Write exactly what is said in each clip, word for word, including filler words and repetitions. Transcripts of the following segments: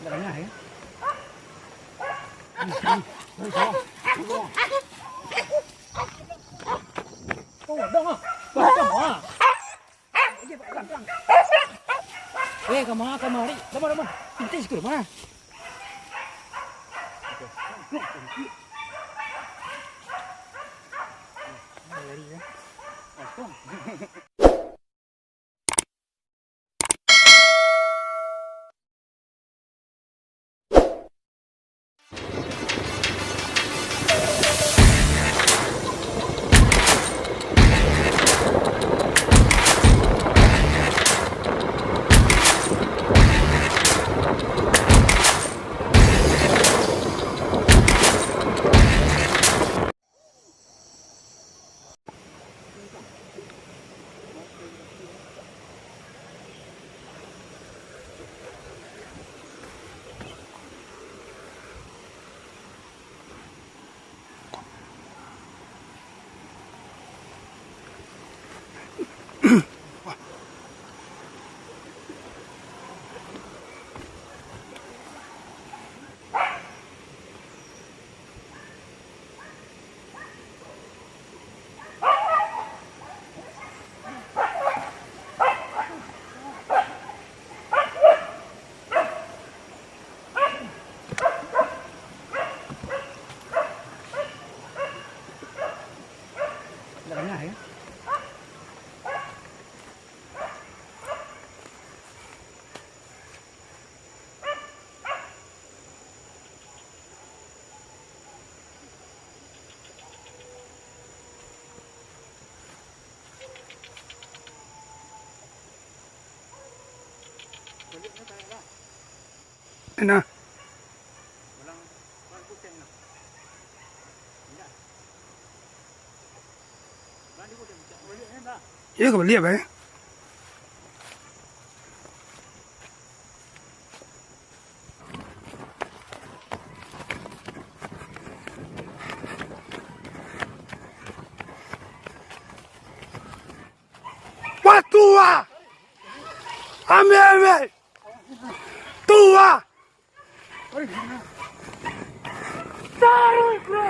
Ndak kanyang, eh. Oh, dah, ah. Dah, dah, ah. Eh, kama, kamari. Dama, dama. Pintai sikul, ma. Lari, ya. Ndak kanyang, ya? Nah. Iyo, ka baliak, bae. Wah, tuah! Ambiak, ambiak! Tuah! Taruih, bro!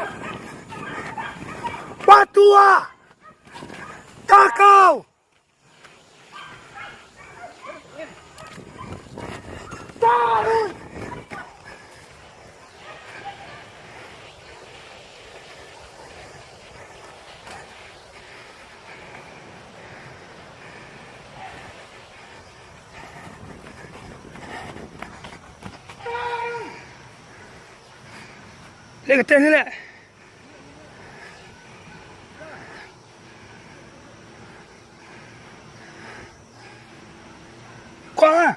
Wah, tuah! Kakau! Lek, ka ateh ni, lek. Kuang ah.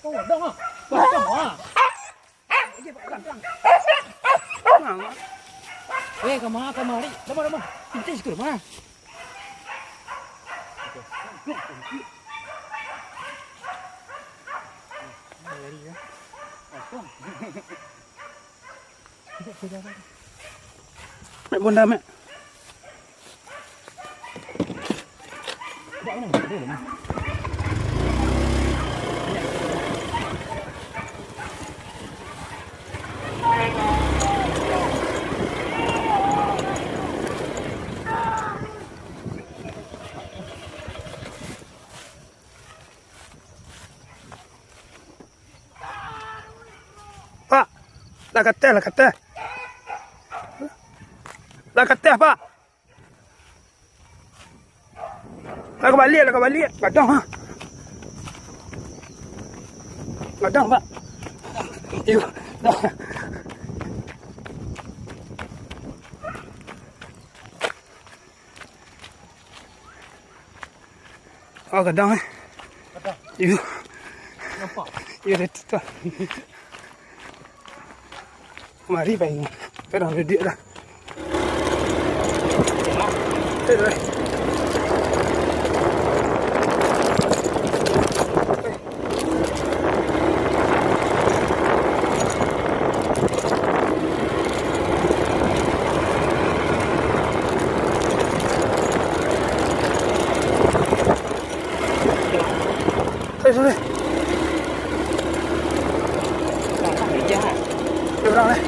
Oh, dah, ah. Dah, dah, ah. Eh, kama, kamari. Dama, dama. Pintai sikul, ma. Mek bonda, Mek. Lah kateh, lah kateh. Lah kateh, Pak. Lah ka baliak, lah ka baliak. Gadang, ha. Gadang, Pak. Iyo. Oh, gadang, eh. Gadang. Iyo. Nampak? Iyo, dah tu. Mari, Pak. Gadang, duduak dah. Eh, dah. Sorry, sorry. Ada orang, eh.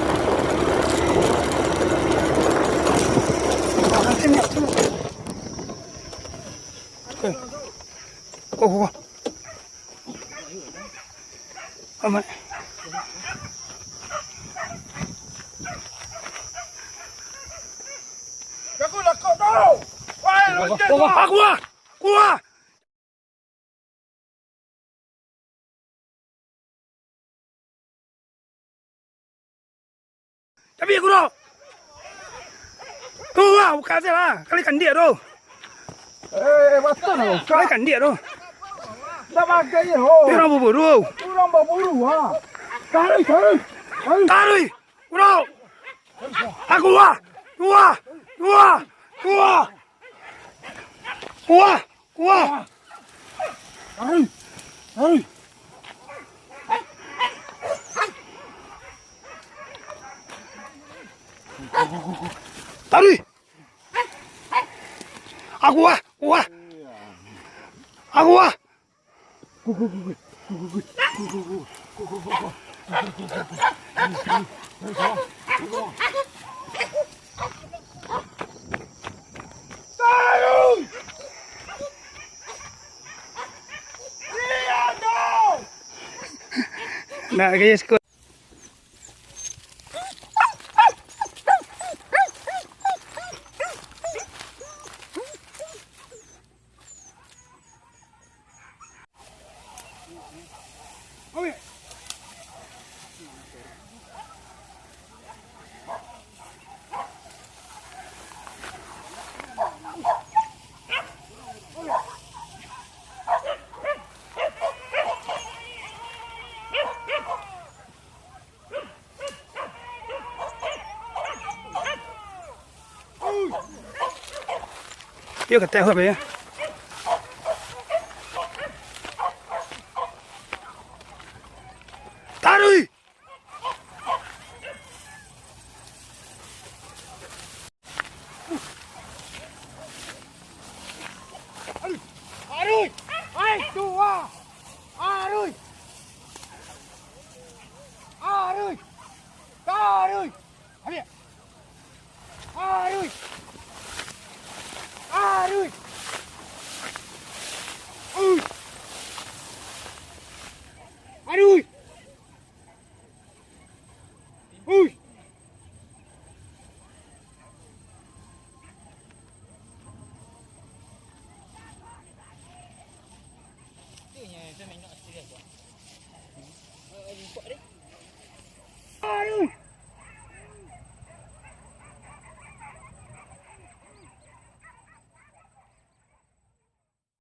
Orang sini, sini. Eh. Kau, kau, kau. Amat. Jago lah kau tu. Wai, loncat tu. Aku ah. Aku ah. Tapi aku tu. Tu lah, buka saja lah. Kali kandik tu. Eh, batal lah, buka. Kali kandik tu. Dah bagai je, ho. Dia orang berburu. Orang berburu, ha. Tarik, tarik. Tarik. Tarik. Bro. Aku wah. Wah. Wah. Wah. Wah. Wah. Tarik. Tarik. Tarik. Aku wah, wah. Aku wah. Nak gaya sekut. Yo, kateh aku, yo. Taruih! Aruih! Ai, tuah! Aruih! Aruih! Aruih! Aruih! Aruih! Aruih! Uih! Aruih! Uih!